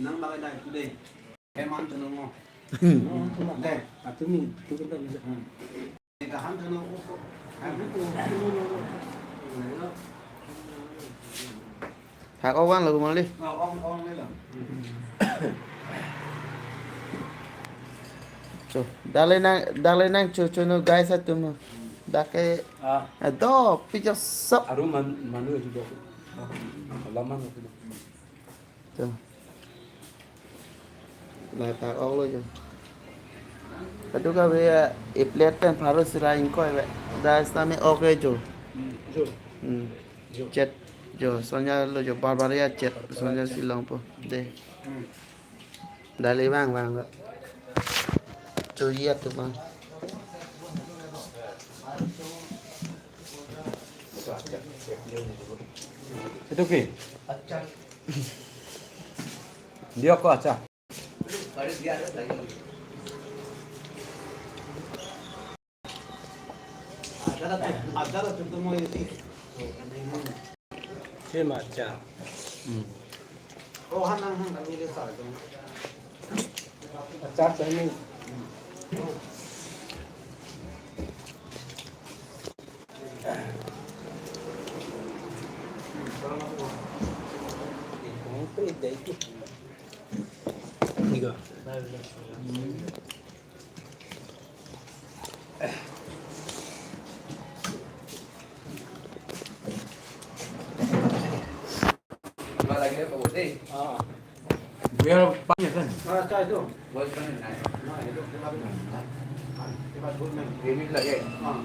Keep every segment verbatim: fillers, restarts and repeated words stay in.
Ang bagay dai today. Heman tunong mo. Dai, atumi, tukin to. Hmm. Ikahan tunong mo. Hak owan lo kumali. Oh, ong, ong ni lo. So, dale nang, dale nang chuchu no guys atum. Dake Ah. Ado pija sap. Aru man, manu itu dok. Laman itu dok. To. Ladak ok lo jo. Kadokave, eh, plate pen pharo sira ingkoi ve. Das tame ok lo jo. Hmm, jo. Hmm. Jo. Chet jo. Sonya lo jo. Barbaria chet. Sonya Shillong po. De. Hmm. Dali bang bang lo. Chuji atum bang. Itu ki? Dia ko acha. Sima acha. Hmm. Oh, han nang han kami le sa. Acha kami. Biar panas kan? Ah, acha itu. Buat panas, nah. Nah, itu kita, kita buat main. Ini lagi. Ah.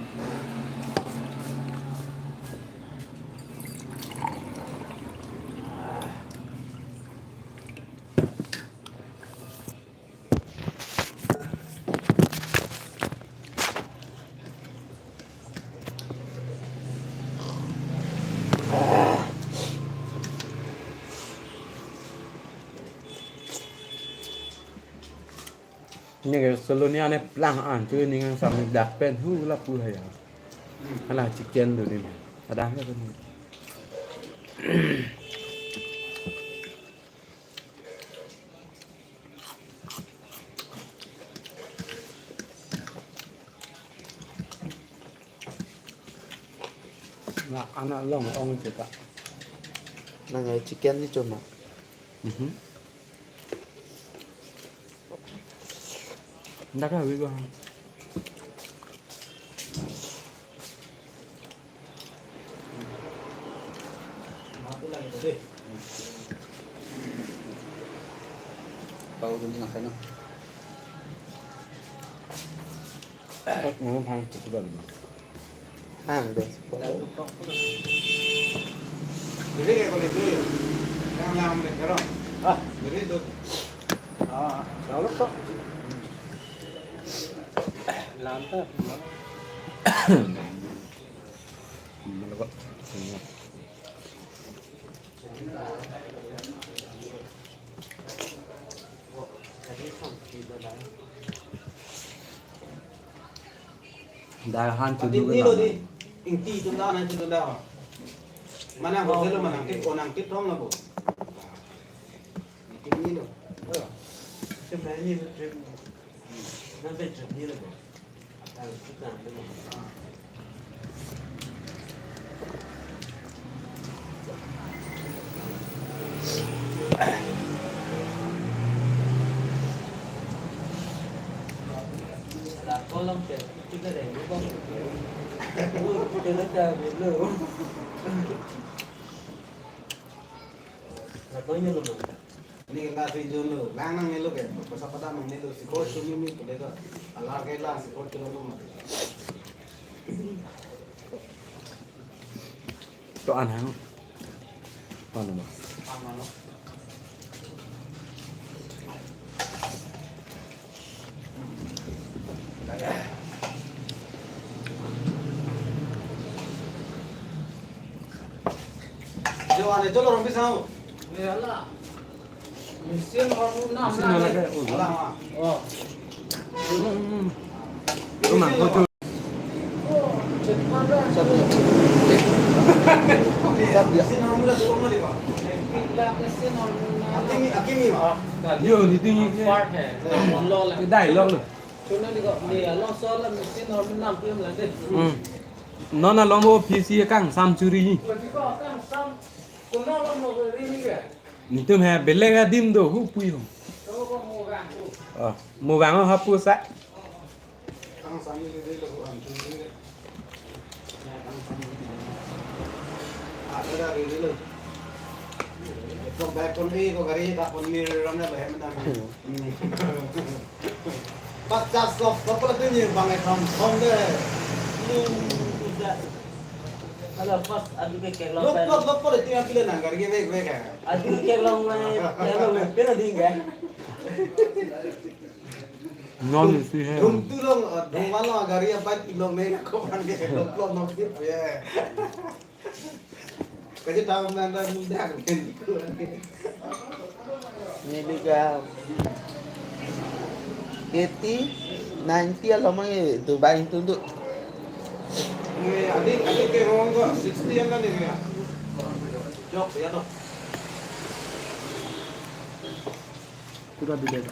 Ini guys, solo ni ane plang an tu ini yang sampai dak pen hu lapu hai ya. Ala chicken tu ni. Ada apa tu ni? Nah, anak long ong cita. Nang ai chicken ni cuma. Mhm. Ndak kave ko. Pau dun na kaino. Ang deh. Jadi kayak kalau itu ya, yang lam deh, kalau. Ah, jadi itu. Ah, kalau kok. Lam ta. Dak han tu. Ati dulu ni lo lah. Di. Ingti tu dah, nanti tu dah. Mana hotel lo, mana tip, oh, nang tip thong lo bo. Ingti ni lo. Oh. Sebenarnya ni trip. Nanti trip ni lo bo. Ini kita si Jun lo, lang nangne lo ke, pasa pada nangne lo, si kor sumi mi, kede to, alar ke lang, si kor kilo lo mati. To anhang. Ano ma? Ano lo? Jo, ane, cholo, rompi sao. Ye, ala. Mesin baru enam. Mesin lah, ala ya. Ke, oh. Ala, ma. Oh. Hmm, hmm, hmm. Rumah, mesin, oh, tu. Satu. Satu. Mesin baru enam, sudah turun lagi, Pak. Yo, niting ke. Kedai lok lo. Non along office ke kangsam churi. Nitum he belek adim do hu pui ho. Ah, mo bang hapu sa. Pachas sok, sok pala tu ni bang ekam som de. Hala pas adu ke keklong. Lop, lop, lop pala tu yang pilih nang gari ke bek, bek ya. Adu ke keklong mai, keklong mai, pera ding ya. Non isi hai. Dum tu long, dum wan long gari apa pilong ne ko kan ke lop, lop, lop sip ya. Kasi tau nang dah mudah kan. Neli ke eighty, ninety along mang itu baik itu tu. Ini adik, adik ke orang ko sixty an kan ini ya. Jok ya toh. Pura beda.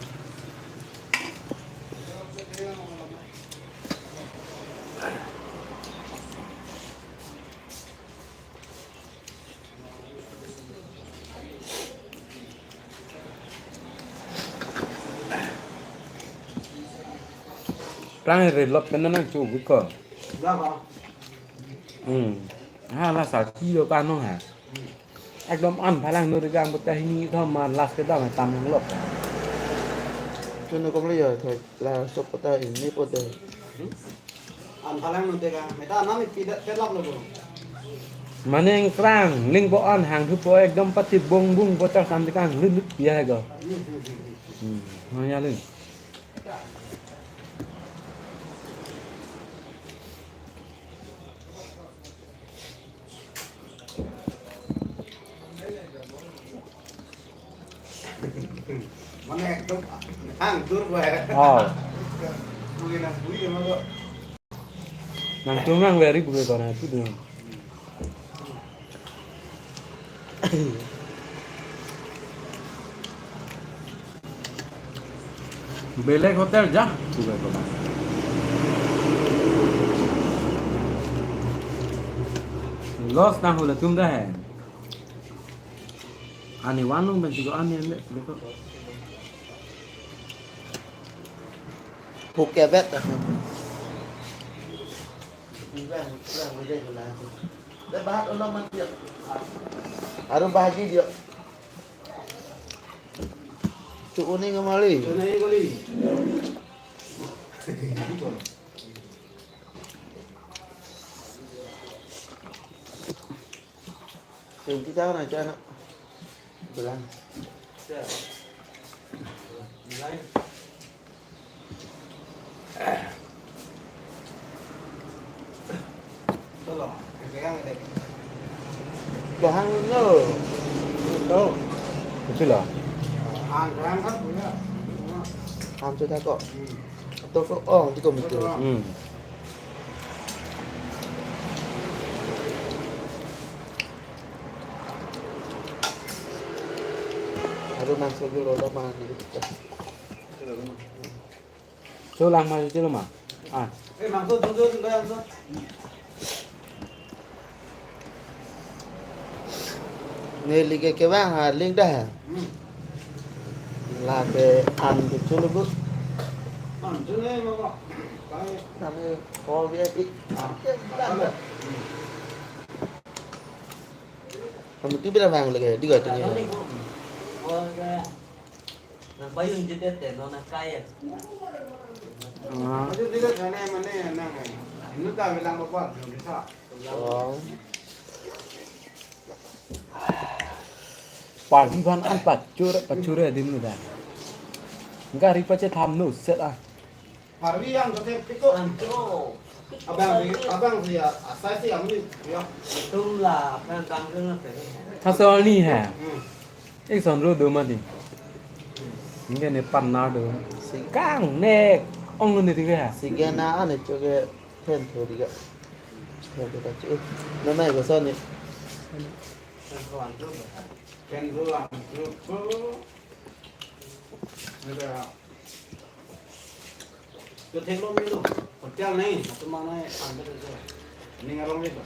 Prang re lop pen nang chu biko. Hmm. Ha la sa ki lo ka no ha. Ekdom an phalang nur gang bota hini thom ma last ke dam tam nang lok. Chun kom le yo thoi la sop pota ini pota. An phalang nute ka, meta nami pida telok lo bo. Mane engkrang, ling bo an hang thupo ekdom pati bong bung bo char sam dikang lut lut ya go. Hmm, manya ling. Mane ekdom hang dur bo ya. Oh. Bui na bui ya ma ko. Nang tung nang very bui ko na tu dun. Belek hotel ja, bui ko na. Loss nang hula tum dah hai. Ani wanung ben tigo ani ande, beko. Oke bet. Aru bahagi dia. Cuk uning kembali. Yung kita na dyan. Bilang. Bahang no. Betul lah. Ang sudah kok. Atau kok oh, itu kok betul. Hmm. Aduh, nang sejur udah mah gitu. Sulang masih cilo ma. Ah. Eh, maksud jujur enggak yang tuh. Neli ke kevang ha ling dah. Hmm. Lake an ke chulu bu. An chulu ma ko. Kami call V I P. Ah. Kami tu bila vang lagi di gua tu ni. Nang payung jedet te non nang kaya. Ah. Itu tidak sana mana nang. Ini tak bilang apa, belum bisa. Oh. Parvi aphan an pachur, pachur adim nu da. Gari pache tham nu set ah. Parvi yang jote piko. Ancho. Abang si, abang si ya, asai si amni ya. Tum la, kan tang kan na pe. Hasol ni ha. Hmm. Ek son ro do mati. Nge ne pan na do. Si kang ne ong ne ti ha. Si gena ane choke pen tho di ga. Pen tho ta chu. Na mai go son ni. Pen tho an tho. Pen do lang, do, do. Ada. Yo thek lo me lo. Hotel nai, atum mana ang betul tu. Ning arong ni ba.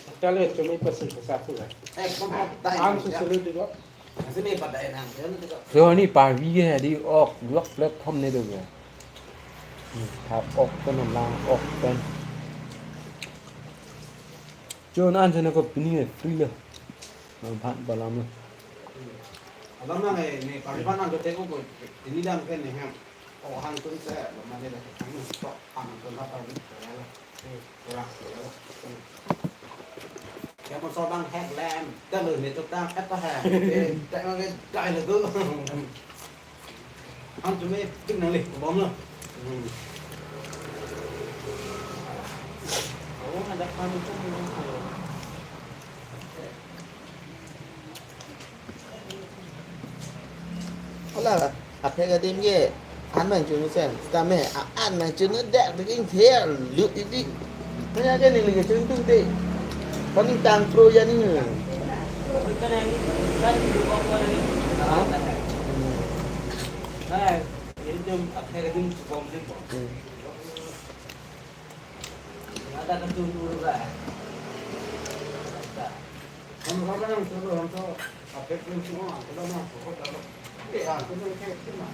Hotel itu ni pasti ke satu lah. Eh, kompok dah. Ang ini, ya. Sesulit juga. Masih ni pada enam, ya, ni juga. So ni parvi ke di ok, dua platform ni tu ke. Hmm, thap ok pen, lang ok pen. Jo nan sana ko pini free lo. Nang phan balam lo. Alam nang eh, ni parvi phan nang jote ko, ko, ini dam ke ni hem. Oh, hangtun se, lo mane le, hangtun se, hangtun ha parvi. Kurang, kurang. Kaya mo sobang headlamp, kan lo ni tu tang, apa ha? Eh, tak mau ke, tak lo tu. Ang cumi pin nang le, bom lo. Hmm. Oh, ada kami tu. Hala, aphek adim ke, an mang chunu sen, tame, a-, an mang chunu dak bikin ther, lu idik. Kaya ke ni lagi chuntung te. Paning tang pro ya ni. Kan yang, kan, Ha? Nah, ini jom akhirnya ini cukup sih, Bang. Hmm. Ada ketun dulu lah. Ada. Kamu kapan yang suruh, yang suruh, akhirnya semua, kita mah, pokok kalau, eh, ah, kita kayak cuma.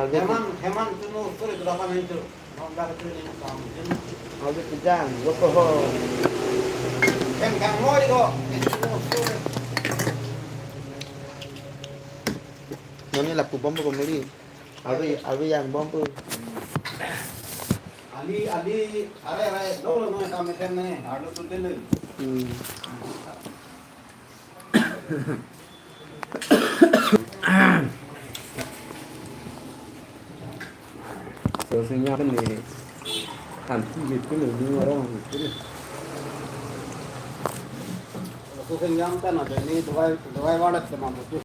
Heman, Heman, tu no, tu itu dapat itu. Mau dah itu ni, kamu jenuh. Albi kejang, gua poho. Kan kamu di kok. Itu no, tu. Nani lapu bom ko meli. Albi, albi yang bom pu. Ali, Ali, are, are, dolo no kami kan ne, arlo tu dulu. Hmm. So, sing yang ni, kan tu gitu ni, ni orang gitu ni. So, sing yang kan ada ni, dua, dua warat sama betul.